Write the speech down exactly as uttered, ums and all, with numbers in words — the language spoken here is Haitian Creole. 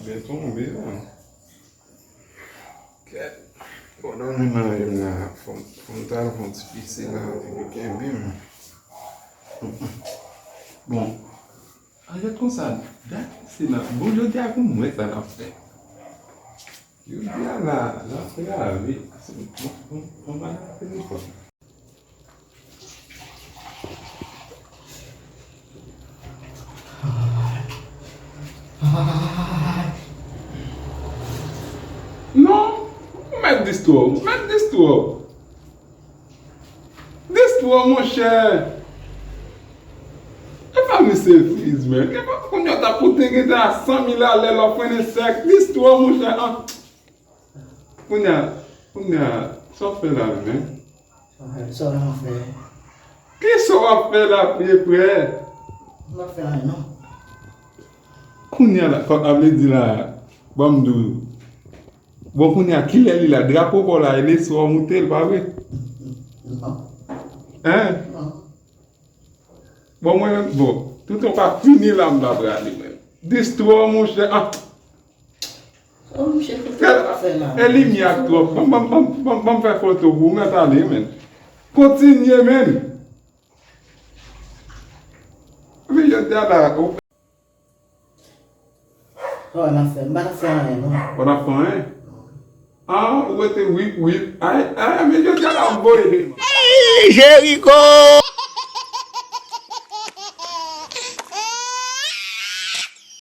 Byen tonbe la. Kèt. Bon, nan men mari m la, fò m, fò m t al fè yon ti pise la, epi kenbe m. Bon, an fèt konsa, dat se nan, bon, jodi a pou m wè sa n ap fè. Jodi a la, n ap lave. Bon, bon, bon, bon, bon, bon. Non, ou mèt distwè w, ou mèt distwè w. Distwè w, monchè. E pa misye friz, men. E pa kounye a ta pote gen ta san mil alè lò frennen sèk. Distwè w, monchè. An. Kounye a, kounye a, sa w fè la, men? Sa w fè, sa w fè. Ki sa w ap fè la, vye frè? M pa fè anyen, non. Kounye a la, kòk ap vle di la, ban m di w. Bon, kounye a, kilè li la? Drapo pa w la, e lè swa w moute l, pa vre? Non. Hein? Non. Bon, mwen menm, bon, toutan w pa fini la, m pa prale, mwen. Distwè, monchè. Ah! Oh, monchè, kote w ap fè la? E limyè a twòp. Ban m, ban m, ban m, ban m, ban m fè foto pou ou, mèt ale, men. Kontinye, men. Men jodi a la, ou Sa w ap fè? M pa t ap fè anyen, non. Ou pa t ap fè anyen? Ah, ou rete wip, wip. Ay, ay, men jodi a la, m voye de. Ey, Jeriko!